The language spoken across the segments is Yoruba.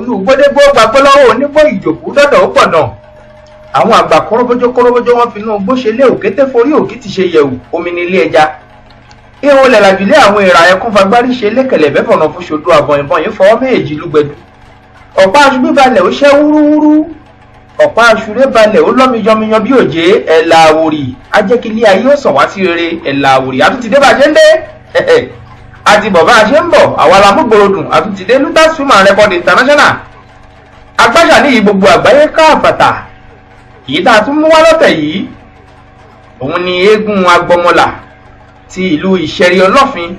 Inú gbódégbó gbagbó lọ́wọ́ onígbó ìjòkú dọ́dọ̀ ó pọ̀nà. Àwọn àgbà kọ́rọ́bójó kọ́rọ́bójó wọn fi inú gbó ṣe lé òkété forí òkìtì ṣe yẹ̀wù omi ní ilé ẹja. Ihun lẹ̀làjùlé àwọn èèrà ẹkún fagbárí ṣe lékẹ̀lẹ̀ bẹ́fọ̀nà fún ṣodo àbọ̀n ìbọn yìí fọwọ́ méjèèjì lúgbẹ̀dù. Ọ̀pá aṣọ bíbalẹ̀ ó ṣẹ́ wúrúwúrú. Ọ̀pá aṣúré balẹ̀ ó lọ́miyọmiyan bí òjé. Ẹ̀là àwòrì ajẹ́kílé ayé ó sàn wá sí rere. Ẹ̀là àwòrì àtúntìdé bá a ṣe ń dé àti bọ̀ bá a ṣe ń bọ̀, àwa la mú gbòòrò àtúntìdé Lutas Film and Record International agbáṣà ní gbogbo àgbáyé káàfàtà. Èyí tá a tún mú wá lọ́tẹ̀ yìí òun ni eégún agbọmọlà ti ìlú Ìṣẹ̀rí Ọlọ́fin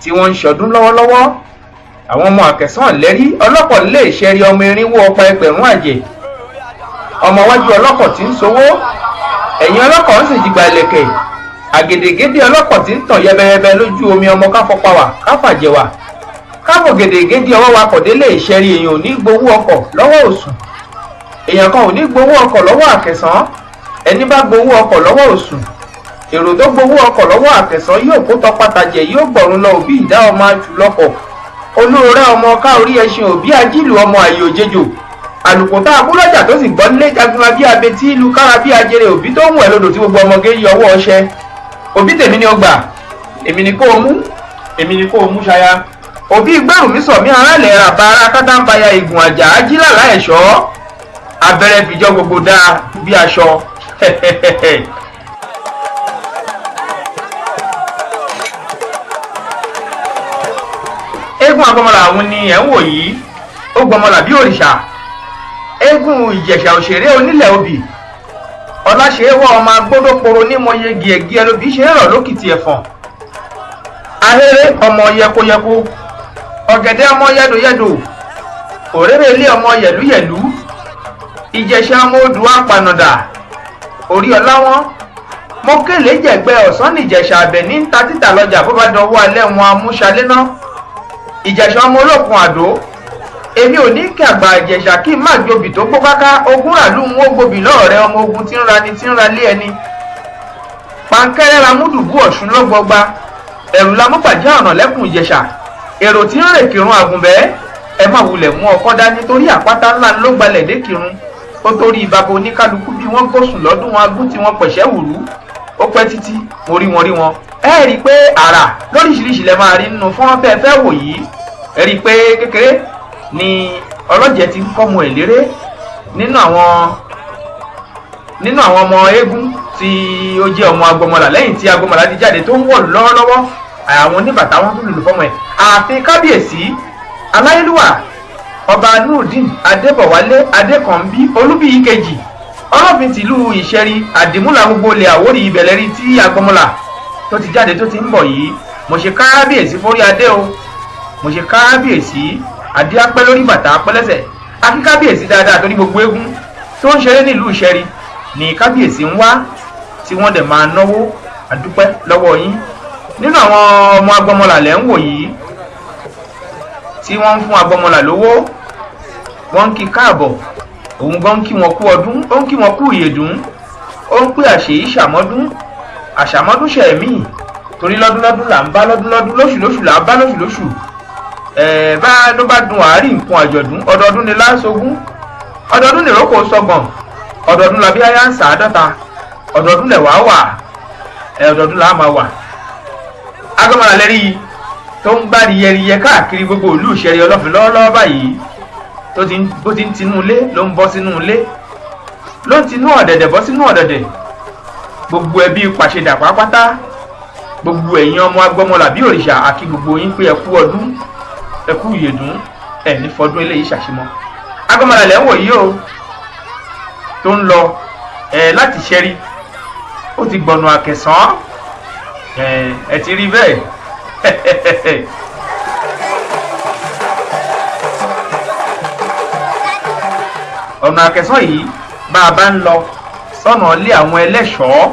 tí wọ́n ń ṣọdún lọ́wọ́lọ́wọ́. Àwọn ọmọ àkẹsàn lẹ́rí ọlọ́kọ̀ lè ṣẹ́rí ọmọ irinwó ọ̀pá ẹgbẹ̀rún àjẹ́ ọmọ wájú ọlọ́kọ̀ tí ń sowó ẹ̀yìn ọlọ́kọ̀ ń sì jìgbà ìlẹ̀kẹ̀ àgèdègèdè ọlọ́kọ̀ tí ń tàn yẹbẹyẹbẹ lójú omi ọmọ káfọpáwà káfàjẹwà káfọ gèdègèdè ọwọ́ wa kọ̀ délé Ìṣẹ̀rí. Èèyàn ò ní gbowó ọkọ̀ lọ́wọ́ òsùn, èèyàn kan ò ní gbowó ọkọ̀ lọ́wọ́ àkẹsàn. Ẹni bá gbowó ọkọ̀ lọ́wọ́ òsùn, èrò tó gbowó ọkọ̀ lọ́wọ́ àkẹsàn yóò kó tọpátajẹ yóò gbọ̀run lọ. Òbí ìdá ọmọ àjùlọkọ̀ olóore ọmọ ká orí ẹṣin òbí ajílù ọmọ àyè òjejò àlùkò tá a kú lọ́jà tó sì gbọ́ nílé jagunla bí abetí ìlú kára bí ajere òbí tó ń wẹ̀ lodò tí gbogbo ọmọge yọ ọwọ́ ọṣẹ. Òbí tèmi ni ó gbà, èmi ni kó o mú, èmi ni kó o mú ṣaya. Òbí gbẹ̀rù mi sọ̀ mí arálẹ̀ rà bá ara kátàǹpáyà ìgùn àjà ajílàlá ẹ̀ṣọ́ abẹ́rẹ́ fìjọ gbogbo dáa bí aṣọ. Eégún agbọmọlà àwọn ni ẹ̀ ń wò yìí, ó gbọmọlà bí òrìṣà. Eégún Ìjẹ̀ṣà òṣèré onílẹ̀ obì ọláṣẹ́wọ́ ọmọ agbódóporo nímọye gíẹ̀gíẹ̀ lóbi ṣe é rọ̀ lókìtì ẹ̀fọ̀n. Ahéré ọmọ yẹkoyẹko, ọ̀gẹ̀dẹ̀ ọmọ yẹ́dòyẹ́dò, òréré ilé ọmọ yẹ̀lúyẹ̀lú. Ìjẹ̀ṣà ọmọ odò apanàdà orí ọlá wọn mo kélé jẹ̀gbẹ́ ọ̀sán nìjẹ̀ṣà àbẹ̀ ní ta títà lọ́jà bó bá dọwọ́ alẹ́ wọn amúṣalé ná. Ìjẹ̀ṣà ọmọ olókun àdó, èmi ò ní kí àgbà Ìjẹ̀ṣà kí n má gbòbì tó gbó káká ogún ràlú ń wó gbòbì lọ́ọ̀rẹ́ ọmọ ogun tí ń ra ni tí ń ra lé ẹni. Pankẹ́rẹ́ la múdùbú ọ̀ṣun lọ́gbọgba, ẹ̀rù la mú pàjẹ́ ọ̀nà lẹ́kùn Ìjẹ̀ṣà. Èrò tí ń rè kírun àgùnbẹ́ ẹ má wulẹ̀ mú ọkọ́ dání torí àpáta ńlá ló gbalẹ̀ dé kírun. Ó torí bàbá oníkálukú bí wọ́n gbósùn lọ́dún wọn agún tí wọ́n pẹ̀ṣẹ́ wùrú. Ó pẹ́ títí mo rí wọn rí wọn. Ẹ rí i pé àrà lóríṣiríṣi lẹ máa rí nínú fọ́nrán tẹ́ ẹ fẹ́ wò yìí. Ẹ rí i pé kékeré ni ọlọ́jẹ̀ ti ń kọ́mọ ẹ̀ léré nínú àwọn ọmọ eégún tí ó jẹ́ ọmọ agbọmọlà. Lẹ́yìn tí agbọmọlà ti jáde tó ń wọ̀ lọ́wọ́lọ́wọ́, àwọn oníbàtà wọn tún lùlù fọ́mọ ẹ̀. Ààfin kábíyèsí aláyélúwà ọba Nurudeen Adébọ̀wálé Adékànbí Olúbíyí kejì ọlọ́fin tìlú Ìṣẹ̀rí àdìmúlà gbogbo ilẹ̀ Àwórì ìbẹ̀lẹ́rí tí agbọmọlà tó ti jáde tó ti ń bọ̀ yìí. Mo ṣe kábíyèsí forí adé o, mo ṣe kábíyèsí adé apẹ́ lórí bàtà apẹ́ lẹ́sẹ̀. Akí kábíyèsí dáadáa torí gbogbo eégún tó ń ṣeré nílùú Ìṣẹ̀rí ni kábíyèsí ń wá tí wọ́n dẹ̀ máa náwó. Àdúpẹ́ lọ́wọ́ yín. Nínú àwọn ọmọ agbọmọlà lẹ́ ń wò yìí tí wọ́n ń fún agbọmọlà lówó, wọ́n ń kí káàbọ̀, òun gan ń kí wọn kú ọdún, ó ń kí wọn kú ìyèdún, ó ń pè àṣèyí ṣàmọ́dún àṣàmọ́dún ṣẹ̀mí torí lọ́dúnlọ́dún là ń bá lọ́dúnlọ́dún, lóṣùlóṣù là ń bá lóṣùlóṣù. Bá ló bá dun àárín nǹkan àjọ̀dún, ọdọọdún ni láṣogún, ọdọọdún ni ìrókò sọgbọ̀n, ọdọọdún làbí ayá ń sàádọ́ta, ọdọọdún lẹ̀ wá wà, ọdọọdún là á máa wà. Agbọmọlà lẹ́rí tó ń gbá riyẹriyẹ káàkiri gbogbo ìlú Ìṣẹ̀rí Ọlọ́fin lọ́wọ́lọ́wọ́ báyìí, tó ti ń tinú ilé ló ń bọ́ sínú ilé, ló ń tinú ọ̀dẹ̀dẹ̀ bọ́ sínú ọ̀dẹ̀dẹ̀. Gbogbo ẹbí pàṣẹdà pátápátá, gbogbo ẹ̀yin ọmọ agbọmọlà bí òrìṣà, àkí gbogbo yín pé ẹ kú ọdún, ẹ kú ìyèdún, ẹ ní fọdún eléyìí ṣàṣemọ́. Agbọmọlà lẹ́ ń wò yìí o tó ń lọ láti Ṣẹ́rí, ó ti gbọ̀nà Àkẹsàn, ẹ ti rí bẹ́ẹ̀. Ọ̀nà Àkẹsàn yìí bá a bá ń lọ sọ́nà ilé àwọn ẹlẹ́ṣọ̀ọ́,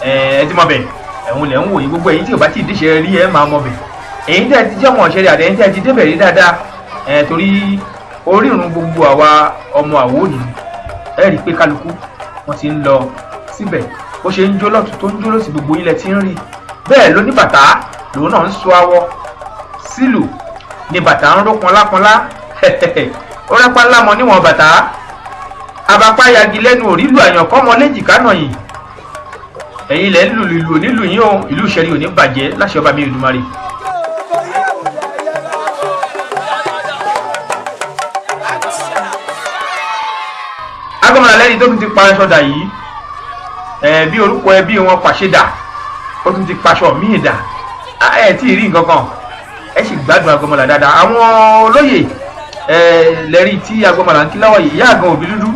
ẹ ti mọ̀ bẹ̀, ẹ̀hún lẹ̀ ń wò yìí. Gbogbo ẹ̀yin tí ò bá tí ì díṣẹ́ rí ẹ máa mọ̀ bẹ̀. Èyí tẹ́ ẹ ti jẹ́ ọmọ Ìṣẹ̀rí àti ẹ̀yin tẹ́ ẹ ti débẹ̀ rí dáadáa, torí orírun gbogbo àwa ọmọ Àwórì ẹ rí i pé kálukú wọ́n ti ń lọ síbẹ̀. Bó ṣe ń jó lọ́tún tó ń jó lọ́sì gbogbo ilẹ̀ tí ń rí bẹ́ẹ̀ ló ní bàtà lòun náà ń sọ awọ sílù ní bàtà ń ró pọnlápọnlá. Ó rápá ńlá mọ níwọ̀n bàtà abapá yagi lẹ́nu òrílù àyànkọ́ mọ léjìká nà yìí. Ẹ̀yin lẹ́ ń lùlù ìlú onílù yín o, ìlú Ìṣẹ̀rí ò ní bàjẹ́ láṣẹ ọba mi Èdùmàrè. Agbọmọlá lẹ́ni tó tún ti pa aṣọ dà yìí, bí orúkọ ẹbí wọn pàṣẹ dà, ó tún ti paṣọ míì dà. Ẹ tí ì rí nǹkan kan, ẹ sì gbádùn Agbọmọlá dáadáa. Àwọn olóyè lẹ́rí tí Agbọmọlá ń kí lọ́wọ́ yìí, ìyá àgàn òbí dúdú,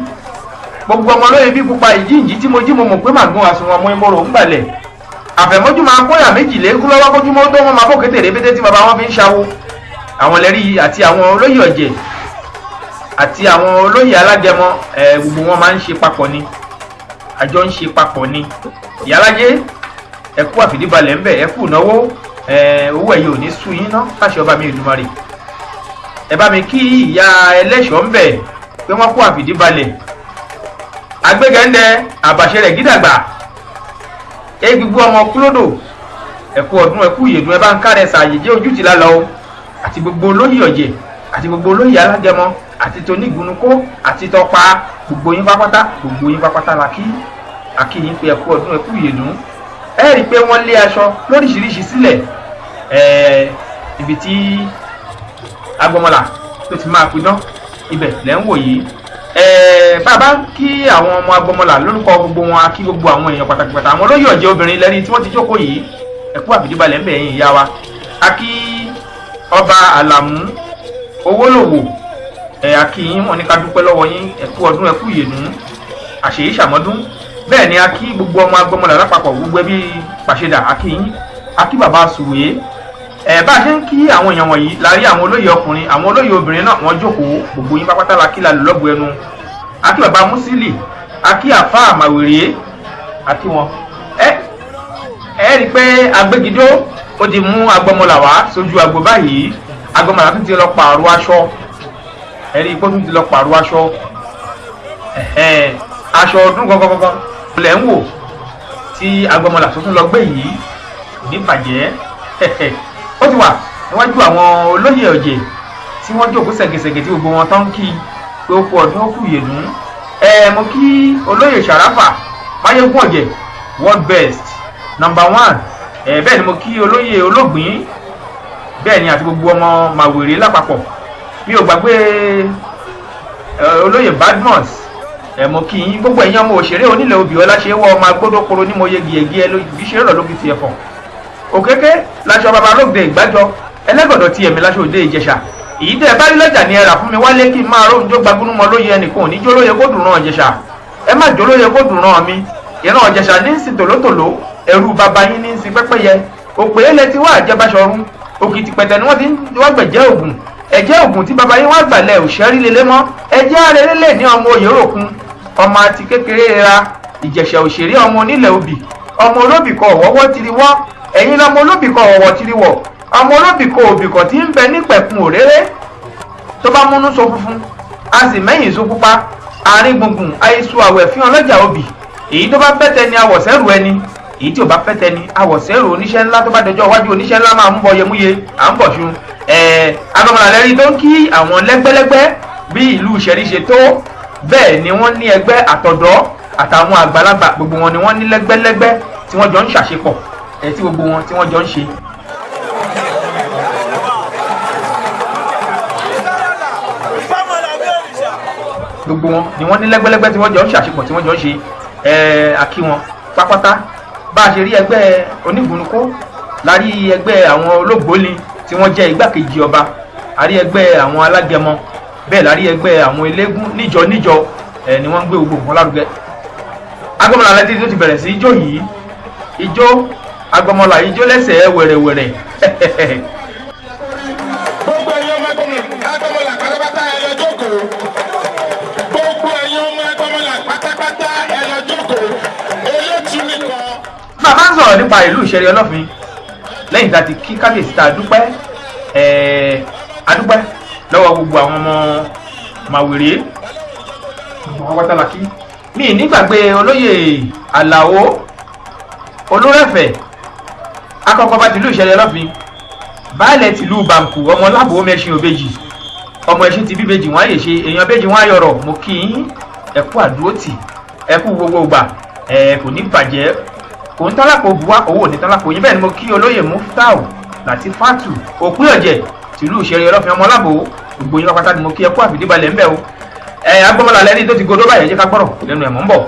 gbogbo ọmọ olóyè bí pupa ìjíǹjí tí mo jí mo mọ̀ pé màgún àsùnwọ̀n ọmọ ìmọ̀ràn ń gbalẹ̀ àfẹ̀mọ́jú máa kóyà méjìlélógún lọ́wọ́ kójúmọ́ tó wọn máa bò kété rébété tí bàbá wọn fi ń ṣawo. Àwọn lẹ́rí àti àwọn olóyè ọ̀jẹ̀ àti àwọn olóyè alágẹmọ, gbogbo wọn máa ń ṣe papọ̀ ni, àjọ ń ṣe papọ̀ ni. Ìyálájé, ẹ kú àfìdíbalẹ̀ ńbẹ̀, ẹ kú ìnáwó, owó ẹ̀yẹ ò ní sú yín ná láṣẹ ọba mi Èdùmàrè. Ẹ bá mi kí ìyá ẹlẹ́ṣọ̀ọ́ ńbẹ̀ pé wọ́n kú àfìdíbalẹ̀. Agbégẹ́ndẹ́ àbàṣẹ rẹ̀ gídàgbà egbigbo ọmọ kúlódò, ẹ kú ọdún, ẹ kú ìyèdùn, ẹ bá ń kárẹ̀ sàyèjẹ́ ojútì lálọ́ o, àti gbogbo olóyè ọ̀jẹ̀ àti gbogbo olóyè alágẹmọ àti tonígunukó àti tọpa, gbogbo yín pápátá, gbogbo yín pápátá la kí àkíyín pé ẹ kú ọdún, ẹ kú ìyèdùn. Ẹ rí i pé wọ́n lé aṣọ lóríṣiríṣi sílẹ̀ ibi tí Agbọmọlà tó ti máa pidán ibẹ̀ lẹ́ ń wò yìí. Bàbá kí àwọn ọmọ Agbọmọlà lórúkọ gbogbo wọn, a kí gbogbo àwọn èèyàn pàtàkì pàtàkì, àwọn olóyè ọ̀jẹ̀ obìnrin lẹ́ni tí wọ́n ti jókòó yìí, ẹ kú àfìdíbalẹ̀ ńbẹ̀ yín ìyá wa. A kí ọba Àlàmú Owólòwò, a kí yín, wọn ní ká dúpẹ́ lọ́wọ́ yín, ẹ kú ọdún, ẹ kú ìyèdún, àṣèyí ṣàmọ́dún. Bẹ́ẹ̀ ni a kí gbogbo ọmọ Agbọmọlà lápapọ̀, gbogbo ẹbí Pàṣẹdà a kí yín, a kí bàbá Sùwé. Bá a ṣe ń kí àwọn èèyàn wọ̀nyí la rí àwọn olóyè ọkùnrin, àwọn olóyè obìnrin náà wọ́n jókòó, gbogbo yín pápátá la kí la lò lọ́gbọ̀ ẹnu. A kí bàbá Músílì, a kí àfa àmàwèrè, a kí wọn. Ẹ rí i pé Agbégidó ó ti mú Agbọmọlà wá sójú agbo báyìí. Agbọmọlà tún ti lọ pààrọ̀ aṣọ, ẹ rí i pé ó tún ti lọ pààrọ̀ aṣọ, aṣọ ọdún gangan lẹ̀ ń wò tí Agbọmọlà tó tún lọ gbé yìí kò ní bàjẹ́. Ó ti wà níwájú àwọn olóyè ọ̀jẹ̀ tí wọ́n jókòó ṣẹ̀gẹ̀ṣẹ̀gẹ̀ tí gbogbo wọn tán ń kí pé ó kú ọdún, ó kú ìyèdún. Mo kí olóyè Sàràfà Máyégún ọ̀jẹ̀, world best number 1. Bẹ́ẹ̀ ni mo kí olóyè Ológbìn, bẹ́ẹ̀ ni àti gbogbo ọmọ Màwèrè lápapọ̀. Mi ò gbàgbé olóyè Badmus, mo kí yín gbogbo ẹ̀yin ọmọ òṣèré onílẹ̀ obì ọlá ṣe wọ́ ọmọ agbódókoro ní mo yegi ẹ̀gí ẹ bí ṣe rọ̀ lókè tiẹ̀ fọ̀. Òkéké laṣọ baba lóde ìgbàjọ, ẹlẹ́gọ̀dọ̀ ti ẹ̀mí laṣọ òde Ìjẹ̀ṣà. Èyí tẹ́ ẹ bá rí lọ́jà ni ẹ rà fún mi wálé kí n máa róhun jó gbagúnúmọ lóye, ẹnìkan ò ní jó lóye kó dùn ràn Ìjẹ̀ṣà, ẹ má jó lóye kó dùn ràn mi. Ìran Ìjẹ̀ṣà ní ń sin tòlótòló, ẹrú baba yín ní ń sin pẹ́pẹ́yẹ. Òpè ẹlẹ́ ti wá àjẹbáṣọrun, òkìtì pẹ̀tẹ̀ ni wọ́n ti wá gbẹ̀jẹ́ ògùn, ẹ̀jẹ̀ ògùn tí baba yín wá gbàlẹ̀ òṣẹ́rí lélẹ́ mọ́, ẹ̀jẹ̀ arẹ́lẹ́lẹ̀ ní ọmọ Òyèròkun, ọmọ àti kékeré ra Ìjẹ̀ṣà òṣèré ọmọ onílẹ̀ obì, ọmọ olóbìkọ ọ̀wọ́wọ́ tiri wọ́, ẹ̀yin lọmọ olóbìkọ ọ̀wọ̀ tiri wọ̀, ọmọ olóbìkọ òbìkọ tí ń bẹ nípẹ̀kun òréré, tó bá múnú so funfun a sì mẹ́yìn so pupa, àárín gbùngbùn àìsù àwẹ̀ fín ọlọ́jà obì. Èyí tó bá fẹ́ tẹni awọ̀sẹ́rù ẹni, èyí tí ò bá fẹ́ tẹni awọ̀sẹ́rù oníṣẹ́ ńlá, tó bá dọjọ́ iwájú oníṣẹ́ ńlá máa ń bọ̀ yẹmúye à ń bọ̀ ṣun. Agbọmọlà lẹ́rí tó ń kí àwọn lẹ́gbẹ́lẹ́gbẹ́ bí ìlú Ìṣẹ̀rí ṣe tó, bẹ́ẹ̀ ni wọ́n ní ẹgbẹ́ àtọ̀dọ́ àtàwọn àgbàlagbà, gbogbo wọn ni wọ́n ní lẹ́gbẹ́lẹ́gbẹ́ tí wọ́n jọ ń ṣàṣepọ̀, tí gbogbo wọn tí wọ́n jọ ń ṣe. Gbogbo wọn ni wọ́n ní lẹ́gbẹ́lẹ́gbẹ́ tí wọ́n jọ ń ṣàṣepọ̀ tí wọ́n jọ ń ṣe. Àkí wọn pápátá. Bá a ṣe rí ẹgbẹ́ onígunukó la rí ẹgbẹ́ àwọn olóògbóni tí wọ́n jẹ́ igbákejì ọba, a rí ẹgbẹ́ àwọn alágẹmọ, bẹ́ẹ̀ la rí ẹgbẹ́ àwọn eléégún níjọ níjọ, ni wọ́n ń gbé gbogbo nǹkan lárugẹ. Agbọmọlà lẹ́tí tó ti bẹ̀rẹ̀ sí ijó yìí, ijó Agbọmọlà ijó lẹ́sẹ̀ wẹ̀rẹ̀wẹ̀rẹ̀. Gbogbo ẹ̀yin ọmọ Agbọmọlà pátápátá ẹ lọ jókòó. Gbogbo ẹ̀yin ọmọ Agbọmọlà pátápátá ẹ lọ jókòó. Elétú nìkan. Bàbá ń sọ̀rọ̀ nípa ìlú Ìṣẹ̀rí Ọlọ́fin lẹ́yìn tá a ti kí kábíyèsí tá a dúpẹ́, a dúpẹ́ lọ́wọ́ gbogbo àwọn ọmọ Màwèrè gbogbo wọn pátá la kí. Mi nígbàgbé olóyè Àlàó Olórẹ̀fẹ̀ akọkọ bá tìlú Ìṣẹ̀rí Ọlọ́fin, baálẹ̀ tìlú Bàǹkù ọmọ lábò mẹ́ṣin òbejì, Ọmọ ẹṣin ti bíbejì wọn àyè ṣe èèyàn béjì wọn ayọ̀rọ̀. Mo kí yín, ẹ kú àdúrótì, ẹ kú gbogbo ìgbà, ẹ kò ní bàjẹ́, kò ń tálákò buwá owó ní tálákò yín. Bẹ́ẹ̀ ni mo kí olóyè Muftau láti Fatu òpin ọ̀jẹ̀ tìlú ìṣeré ọlọ́fin ọmọlábò. Gbogbo yín pátá ni mo kí, ẹ kú àfìdíbalẹ̀ ńbẹ o. Ẹ agbọ́mọlá lẹ́ni tó ti godó báyẹn, jẹ́ ká gbọ́rọ̀ lẹ́nu ẹ̀, mọ́ ń bọ̀.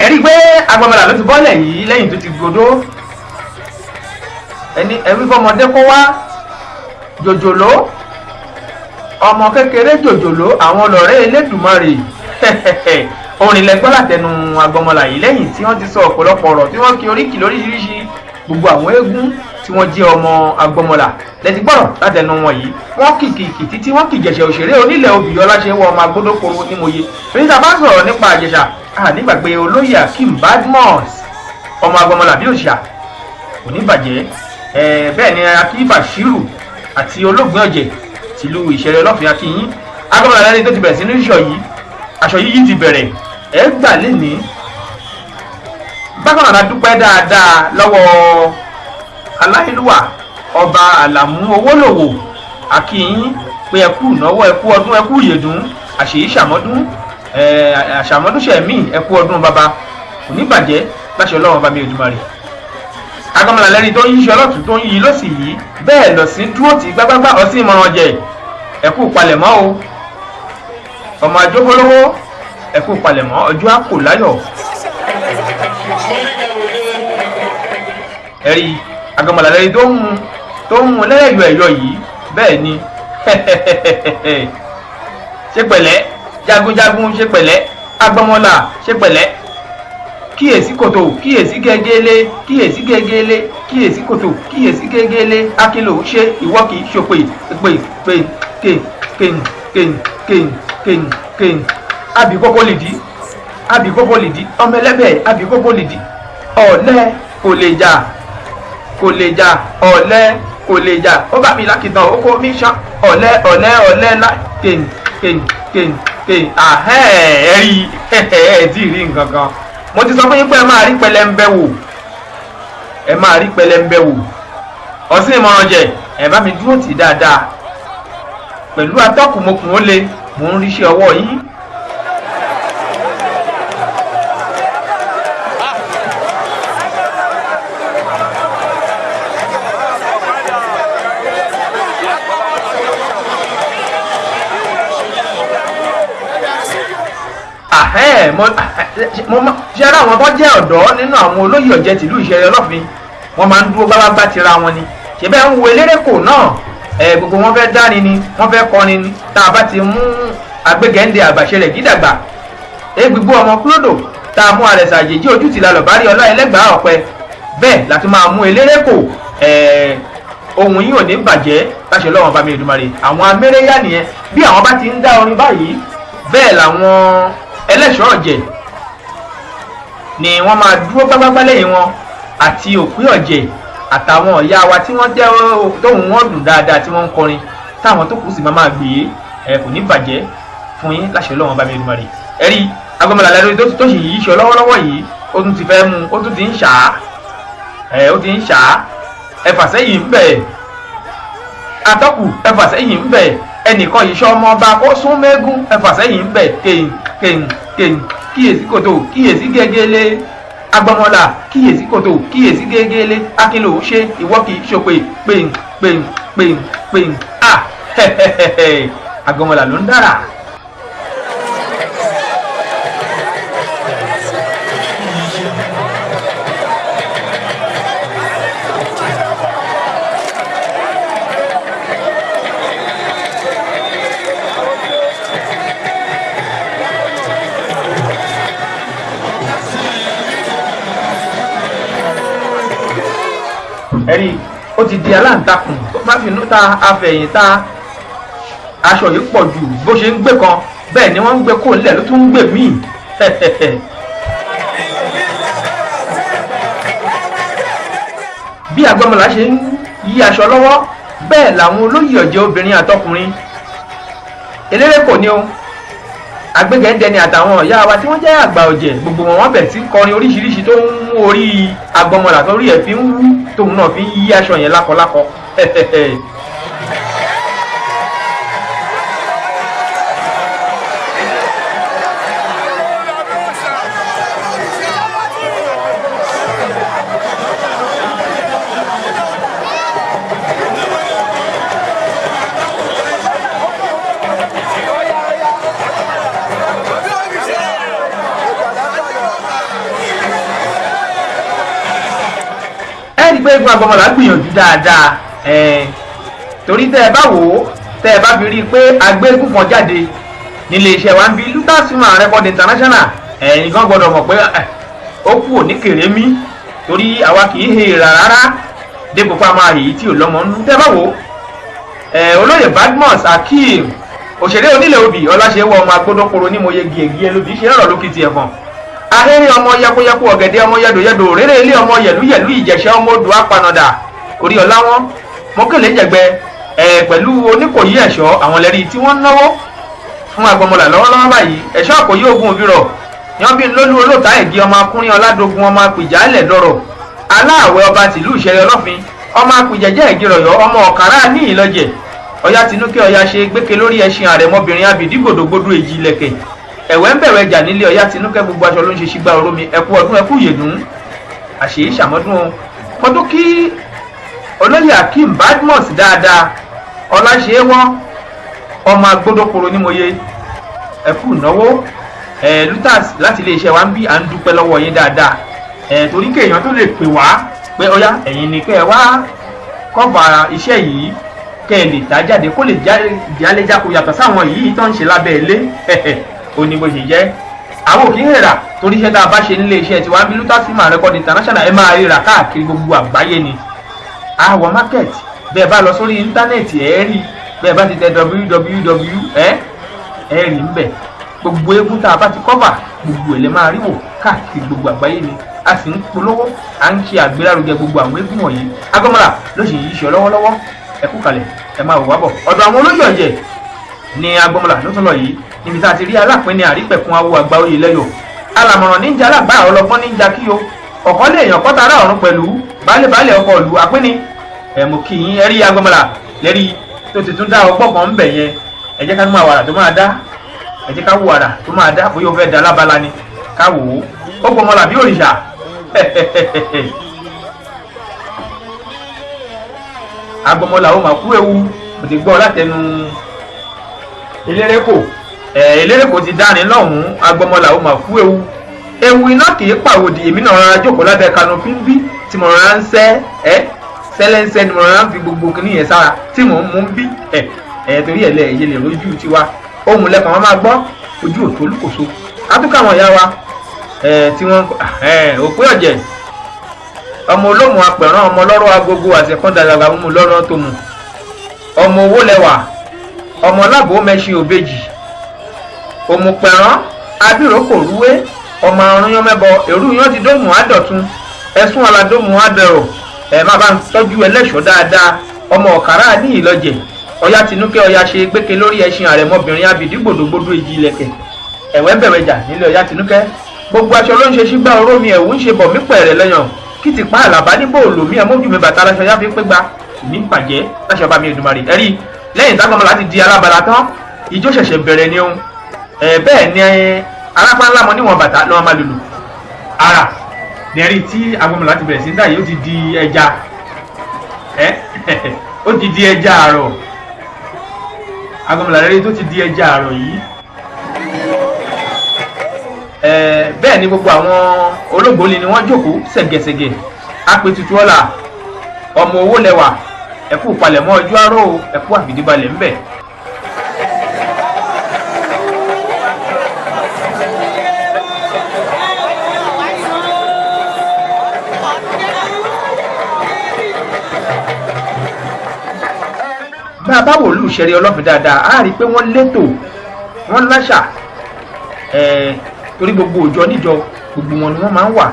Ẹ̀rí pé agbọmọlà ló ti bọ́lẹ̀ yìí lẹ́yìn tó ti gbodó ẹni ẹ̀rí fọmọdé kó wá jòjòló ọmọ kékeré jòjòló àwọn lọ̀rẹ́ Elédùmarè. Orin lẹ́gbọ́n látẹnu Agbọmọlà yìí lẹ́yìn tí wọ́n ti sọ ọ̀pọ̀lọpọ̀ ọ̀rọ̀ tí wọ́n kí oríkì lóríṣiríṣi gbogbo àwọn eégún tí wọ́n jẹ́ ọmọ Agbọmọlà lẹ́tí gbọ́rọ̀ látẹnu wọn yìí. Wọ́n kìkìkì títí wọ́n kì jẹ̀ṣẹ̀ òṣèré onílẹ̀ obì ọláṣẹ́wọ́ ọmọ agbódókoro nímòye. Torí tá a bá sọ̀rọ̀ nípa Àjẹ̀ṣà, a nígbàgbé olóyè Akeem Badmus ọmọ Agbọmọlà bí òṣà kò ní bàjẹ́. Bẹ́ẹ̀ ni Akeem Bashiru àti olóògbé ọ̀jẹ̀ tìlú Ìṣẹ̀rẹ̀ Ọlọ́fin Akínyìn. Agbọmọlà lẹ́ni tó ti bẹ̀rẹ̀ sí ní ṣọ yìí, aṣọ yíyí ti bẹ̀rẹ̀ ẹ gbà lénìí. Bákan náà dúpẹ́ dáadáa lọ́wọ́ aláìlúwà ọba Àlàmú Owólòwò Akínyìn pé ẹ kú ìnáwó, ẹ kú ọdún, ẹ kú ìyèdún, àṣèyí ṣàmọ́dún, àṣàmọ́dúnṣẹ̀mí, ẹ kú ọdún bàbá, kò ní bàjẹ́ láṣẹ Ọlọ́run bá mi Èdùmàrè. Agbọmọlà lẹ́ni tó ń yíṣẹ́ ọlọ́tún tó ń yí lọ́sì yìí, bẹ́ẹ̀ lọ́sìn dúró tí gbágbágbá ọsìn ìmọ̀ràn jẹ. Ẹ kú palẹ̀mọ́ o, ọmọ àjọpọ̀lọ́wọ́, ẹ kú palẹ̀mọ́, ọjọ́ àpò láyọ̀. Ẹ̀rí Agbọmọlà lẹ́ni tó ń mu lẹ́yọ̀ ẹ̀yọ yìí, bẹ́ẹ̀ ni ṣe pẹ̀lẹ́ jagunjagun, ṣe pẹ̀lẹ́ Agbọmọlà, ṣe pẹ̀lẹ́. Kíyèsí kòtò, kíyèsí gẹ́gẹ́lé, kíyèsí gẹ́gẹ́lé, kíyèsí kòtò, kíyèsí gẹ́gẹ́lé. Akínlò ṣe ìwọ kì í ṣòpè pè pè kè kè kè kè kè kè. Àbí kókó lìdí, àbí kókó lìdí, ọmọ ẹlẹ́bẹ̀, àbí kókó lìdí. Ọ̀lẹ kò lè jà, kò lè jà, ọ̀lẹ kò lè jà, ó bá mi lákìtàn, ó kó mi ṣan. Ọ̀lẹ ọ̀lẹ ọ̀lẹ lá kè kè kè kè. Àhẹ́ ẹ̀ rí ẹ̀ tí ì rí nǹkan kan. Mo ti sọ fún yín pé ẹ máa rí pẹlẹmbẹ wò, ẹ máa rí pẹlẹmbẹ wò. Ọ̀sìn ìmọ̀ràn jẹ, ẹ bá mi dúró tì dáadáa pẹ̀lú atọ́kùnmokùn ó le, mò ń ríṣẹ́ ọwọ́ yín. Mo ṣe ara àwọn tó jẹ́ ọ̀dọ́ nínú àwọn olóyè ọ̀jẹ̀ tìlú Ìṣẹ̀rẹ̀ Ọlọ́fin, wọ́n máa ń dúró gbágbágbá tira wọn ni. Ṣe bẹ́ẹ̀ ń wo eléré kò náà, gbogbo wọn fẹ́ dáni ni, wọ́n fẹ́ kọrin ni. Tá a bá ti mú agbégẹ́ndé àgbàṣe rẹ̀ gídàgbà egbigbo ọmọ kúlódò, tá a mú àrẹ̀sà àjèjì ojú tìlà lọ̀bárí ọlá ẹlẹ́gbàá ọ̀pẹ, bẹ́ẹ̀ la tún máa mú eléré kò. Ohun yìí ò ní bàjẹ́ láṣẹ Ọlọ́run bá mi Èdùmàrè. Àwọn amẹ́rẹ́yà nìyẹn, bí àwọn bá ti ń dá orin báyìí, bẹ́ẹ̀ làwọn ẹlẹ́ṣọ́ ọ̀jẹ̀ ni wọ́n máa dúró gbágbágbá lẹ́yìn wọn, àti òpin ọ̀jẹ̀ àtàwọn ọ̀yá wa tí wọ́n jẹ́ tóun wọ́n dùn dáadáa tí wọ́n ń kọrin, táwọn tó kù sì máa máa gbé. Ẹ kò ní bàjẹ́ fún yín láṣẹ Ọlọ́run bá mi Èdùmàrè. Ẹ rí Agbọmọlà lẹ́nu tó sì yí iṣẹ́ lọ́wọ́lọ́wọ́ yìí, ó tún ti fẹ́ mú, ó tún ti ń ṣá, ẹ ó ti ń ṣá. Ẹ fà sẹ́yìn ń bẹ̀, atọ́kù, ẹ fà sẹ́yìn ń bẹ̀, ẹnìkan yìí ṣọ́ ọmọ ọba kó sún mẹ́gún, ẹ fà sẹ́yìn ń bẹ̀. Kéyìn kéyìn kéyìn, kíyèsí kòtò, kíyèsí gẹ́gẹ́lé. Agbọmọlà kíyèsí kòtò, kíyèsí gẹ́gẹ́lé. Akínlò ṣe ìwọ kì í ṣòpè pèǹ pèǹ pèǹ pèǹ. À Agbọmọlà ló ń dára. Ẹ̀rí ó ti di aláǹtakùn tó bá fi inú ta afẹ̀yìn ta. Aṣọ yìí pọ̀ jù, bó ṣe ń gbé kan bẹ́ẹ̀ ni wọ́n ń gbé kó lẹ̀ ló tún ń gbé míì. Bí Agbọmọlà ṣe ń yí aṣọ lọ́wọ́, bẹ́ẹ̀ làwọn olóyè ọ̀jẹ̀ obìnrin àtọkùnrin eléré kò ní o, agbégẹ́ndẹ́ ni àtàwọn ọ̀yá wa tí wọ́n jẹ́ àgbà ọ̀jẹ̀, gbogbo wọn wọ́n bẹ̀rẹ̀ sí kọrin oríṣiríṣi tó ń mú orí Agbọmọlà tó rí ẹ̀ fi ń wú, tóun náà fi ń yí aṣọ yẹn lákọlákọ. Ẹ rí i pé eégún Agbọmọlà gbìyànjú dáadáa, torí tẹ́ ẹ bá wò ó, tẹ́ ẹ bá fi rí i pé agbégún kan jáde nílé iṣẹ́ wa ń bi Lutas Film and Record International. Ẹ̀yin gan gbọ́dọ̀ mọ̀ pé ó kú òní kèrè mí, torí àwa kì í hèèrà rárá dépò pa máa yìí tí ò lọ́mọ nínú. Tẹ́ bá wò ó, olóyè Badmus Akeem, òṣèré onílẹ̀ obì ọláṣẹ́wọ́ ọmọ agbódókoro ní mo yegi ègí ẹlòbí ṣe rọ̀ lókìtì ẹ̀fọ̀n ahéré ọmọ yẹkuyẹku ọ̀gẹ̀dẹ̀ ọmọ yẹdòyẹdò réré ilé ọmọ yẹ̀lúyẹ̀lú ìjẹ̀ṣẹ̀ ọmọ odò apanàdà orí ọlá wọn mọ́kànlé jẹ̀gbẹ́ pẹ̀lú oníkòyí ẹ̀ṣọ́ àwọn lẹ́rí tí wọ́n náwó fún agbọmọlà lọ́wọ́lọ́wọ́ báyìí. Ẹ̀ṣọ́ àkòyí ogun òbírọ̀ yan bí lólú olóòtá ẹ̀gí ọmọ akúnrin ọládógún ọmọ apìjálẹ̀ lọ́rọ̀ aláàwẹ̀ ọba tìlú ìṣẹ̀rẹ̀ ọlọ́fin ọmọ apìjẹ̀jẹ̀ ẹ̀gírọ̀yọ̀ ọmọ ọ̀kàrà ní ìlọ́jẹ̀ ọya tinúkẹ́ ọya ṣe gbéke lórí ẹṣin àrẹ̀mọbìnrin abìdí gbòdògbòdò èjì ilẹ̀kẹ̀ ẹ̀wẹ̀ ń bẹ̀rẹ̀ jà nílé ọya tinúkẹ́ gbogbo aṣọ ló ń ṣe ṣígbà orómi. Ẹkú ọdún, ẹkú ìyèdún, àṣèyí ṣàmọ́dún o. Mo tún kí olóyè Akeem Badmus dáadáa, ọláṣẹ́wọ́n ọmọ agbódókoro ní moye, ẹkú ìnáwó. Lutas láti iléeṣẹ́ wa ń bí, à ń dúpẹ́ lọ́wọ́ yín dáadáa, torí kéèyàn tó lè pè wá pé ọyá ẹ̀yin ni kẹ́ ẹ wá kọ́fà iṣẹ́ yìí, kẹ́ ẹ lè tá jáde kó lè jálẹ́jáko yàtọ̀ sáwọn yìí tó ń ṣe lábẹ́ ilé. Ó ní bó ṣe jẹ́, àwọn òkè ń rà torí iṣẹ́ tá a bá ṣe nílé iṣẹ́ tiwa ń bí Lutas Film and Record International, ẹ máa ríra káàkiri gbogbo àgbáyé ni. Àwọ̀ market, bẹ́ẹ̀ bá lọ sórí íńtánẹ́ẹ̀tì ẹ̀ rí, bẹ́ẹ̀ bá ti tẹ www ẹ̀ rí ń bẹ̀. Gbogbo eégún tá a bá ti kọ́fà gbogbo ẹ̀ lè máa rí wò káàkiri gbogbo àgbáyé ni. A sì ń polówó, à ń ṣe àgbélárugẹ gbogbo àwọn eégún wọ̀nyí. Agbọ́mọlà ló sì yí iṣẹ́ lọ́wọ́lọ́wọ́. Ẹ kú kalẹ̀, ẹ máa wò wá bọ̀. Ọ̀dọ̀ àwọn olóyè ọ̀jẹ̀ ni agbọ́mọlà ló tún lọ yìí, níbi tá a ti rí alápínní àrípẹ̀kun awo àgbà oyè lẹ́yọ̀ alàmọ̀ràn níjà alágbá ọlọ́gbọ́n níjà kíyo ọ̀kọ́ lè yàn kọ́ta ará ọ̀run pẹ̀lú baálé ọkọ̀ ìlú àpínní. Ẹ mú kí yín ẹ rí agbọ́mọlà lẹ́rí tó ti tún dá ọgbọ́n kan ń bẹ̀ yẹn. Ẹ jẹ́ ká mú àwàrà tó máa dá, ẹ jẹ́ ká wò àrà tó máa dá, bóyá ó fẹ́ da lábala ni ká wò ó. Ó gbọmọlà bí òrìṣà. Agbọmọlà ó mà kú ewu, mo ti gbọ́ látẹnu eléré kò eléré kò ti dárin lọ́hùn-ún. Agbọmọlà ó mà kú ewu, ewu iná kì í pàwòdì. Èmi náà rọra jókòó lábẹ́ kanopi ń bí tí mo rọra ń sẹ́ ẹ́ sẹ́lẹ́ńsẹ́ ni mo rọra ń fi gbogbo kinní yẹn sára tí mò ń mú bí ẹ̀ torí ẹ̀ lẹ̀ ẹ̀yẹ lè rojú tiwa ohun lẹ́kàn wọn máa gbọ́ ojú òtó olúkòso. Atúkọ̀ àwọn ìyá wa tí wọ́n òpin ọ̀jẹ̀ ọmọ olómù apẹ̀rán ọmọ lọ́rọ̀ agogo àṣekọ́ndàgbà mímu lọ́rọ̀ tó mu ọmọ owó lẹ́wà ọmọ lábò mẹ́ṣin òbejì òmùpẹ̀rán abíròkò rúwé ọmọ arúnyán mẹ́bọ èrú yán ti dómù àdọ̀tun ẹ̀sùn aládómù àdẹ̀rọ̀. Ẹ̀ má bá ń tọ́jú ẹlẹ́ṣọ́ dáadáa ọmọ ọ̀kàrà ní ìlọ́jẹ̀ ọya tinúkẹ́ ọya ṣe gbéke lórí ẹṣin àrẹ̀mọbìnrin abìdí gbòdògbòdò èjì ilẹ̀kẹ̀ ẹ̀wẹ́ bẹ̀rẹ̀ jà nílé ọya tinúkẹ́ gbogbo aṣọ ló ń ṣe sígbà oró mi ẹ̀wù ń ṣe bọ̀ mí pẹ̀rẹ̀ lẹ́yàn kí ti pa àlàbá níbò òlò mi ẹ̀mójú mi bàtà aláṣọ yá fi pé gba ní bàjẹ́ láṣọ bá mi Èdùmàrè. Ẹ̀rí lẹ́yìn tágbọ́n láti di alábala tán, ijó ṣẹ̀ṣẹ̀ bẹ̀rẹ̀ ni ohun ẹ̀ bẹ́ẹ̀ ni arápá ńlá mọ níwọ̀n bàtà lọ́wọ́ máa lùlù ara ní ẹ̀rí tí agbọ́n láti bẹ̀rẹ̀ sí ń dà yìí, ó ti di ẹja ẹ́ ó ti di ẹja àrọ̀. Agbọ́n láti tó ti di ẹja àrọ̀ yìí. Bẹ́ẹ̀ ni gbogbo àwọn olóògbóni ni wọ́n jókòó ṣẹ̀gẹ̀ṣẹ̀gẹ̀ apẹ̀tùtù ọ̀la ọmọ owó lẹ́wà ẹ̀kú palẹ̀mọ́ ọjọ́ àárọ̀ ẹ̀kú àfìdíbalẹ̀ ńbẹ̀. Bá a bá wò lù ṣẹ̀rí ọlọ́fin dáadáa, á rí i pé wọ́n létò, wọ́n láṣà, torí gbogbo òjò níjọ gbogbo wọn ni wọ́n máa ń wà.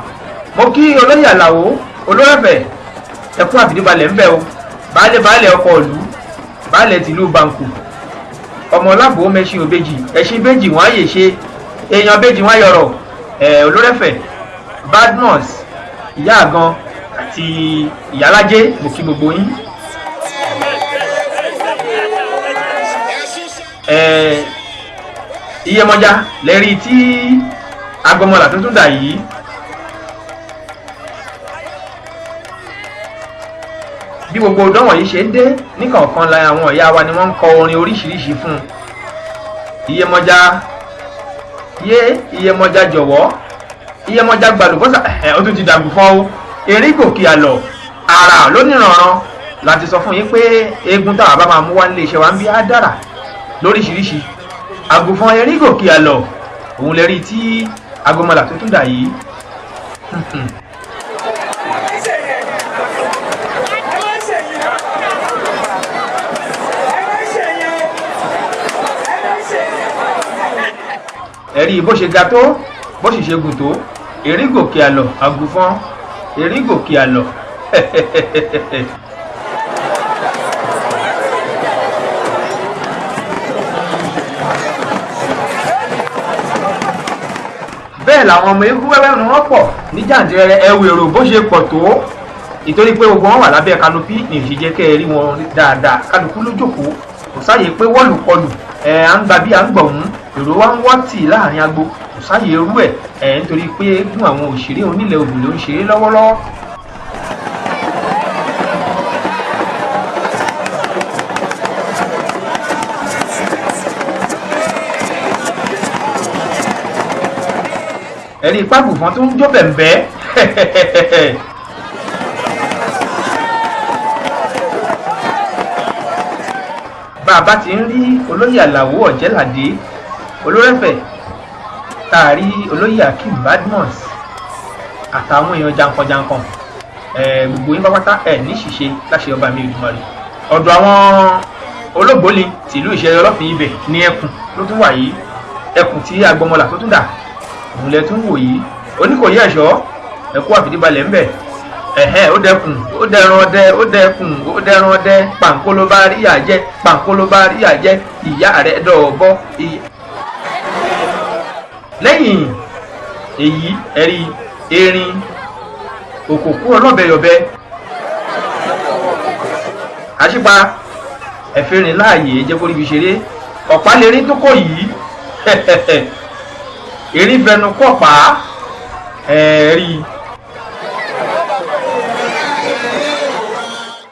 Mo kí olóyè Àlàó olórẹ̀fẹ̀ ẹkú àfìdíbalẹ̀ ńbẹ o, baálé baálé ọkọ̀ ìlú baálé tìlú Bàǹkù ọmọ ọlábò mẹṣin òbejì ẹṣin bejì wọn àyè ṣe èèyàn bejì wọn ayọrọ olórẹ̀fẹ̀ Badmus ìyá àgan àti ìyálájé, mo kí gbogbo yín. Iyemọja lẹ́rí tí agbọmọlà tuntun dà yìí. Bí gbogbo ọdún wọ̀nyí ṣe ń dé níkọ̀ọ̀kan la àwọn ìyá wa ni wọ́n ń kọ orin oríṣiríṣi fún un. Iyemọja yé Iyemọja jọ̀wọ́ Iyemọja gbàlùbọ́sà ẹ̀ ó tún ti dàgbù fọ́ o. Erin gòkè àlọ́ àrà lóníranran láti sọ fún yín pé eégún táwa bá máa mú wá nílé iṣẹ́ wa ń bí á dára lóríṣiríṣi. Àgùnfọn erin gòkè àlọ́ òun lè rí tí Agbọmọlà tó tún dà yìí. Ẹ̀rí bó ṣe ga tó, bó sì ṣe gùn tó, erin gòkè àlọ̀ àgùnfọ́n, erin gòkè àlọ̀. Bẹ́ẹ̀ làwọn ọmọ eégún wẹ́wẹ́ ni wọ́n pọ̀ ní jàǹdìrẹrẹ. Ẹwù èrò bó ṣe pọ̀ tó, ìtorí pé gbogbo wọn wà lábẹ́ kanopi ní ìṣèjẹ́ kẹ́ ẹ rí wọn dáadáa. Kálukú ló jókòó, kò sáàyè pé wọ́ọ̀lù kọlù ẹ̀ à ń gba bí à ń gbọ̀hún, èrò wa ń wọ́ tì láàrin agbo, kò sáàyè irú ẹ̀ ẹ̀ nítorí pé eégún àwọn òṣèré onílẹ̀ òbí ló ń ṣeré lọ́wọ́lọ́wọ́. Ẹ̀rí pábùfọ́n tó ń jó bẹ̀m̀bẹ́. Bá a bá ti ń rí olóyè Àlàó Ọ̀jẹ́ládé Olórẹ́fẹ̀, tá a rí olóyè Akeem Badmus àtàwọn èèyàn jankan-jankan, gbogbo yín pápátá ẹ̀ ní ṣìṣe láṣẹ ọba mi Olódùmarè. Ọ̀dọ̀ àwọn olóògbólì tìlú Ìṣẹ̀rẹ̀ Ọlọ́fin ibẹ̀ ní ẹkùn ló tún wà yìí, ẹkùn tí Agbọmọlà tó tún dà òun lẹ tún wò yìí. Oníkòyí ẹ̀ṣọ́ ẹ̀kú àfìdíbalẹ̀ ńbẹ̀. Ẹ̀hẹ́, ó dẹkùn, ó dẹran ọdẹ, ó dẹkùn, ó dẹran ọdẹ. Pàǹkó ló bá rí àjẹ, pàǹkó ló bá rí àjẹ, ìyá rẹ̀ dọ̀ọ̀bọ. Lẹ́yìn èyí ẹ̀rí erin òkòkú ọlọ́bẹ̀yọ̀bẹ àṣìpa ẹ̀fẹ́rin láàyè jẹ́ kó ríbi ṣeré. Ọ̀pá lerin tó kọ̀ yìí, erin fẹnu kọ̀pá ẹ̀rí.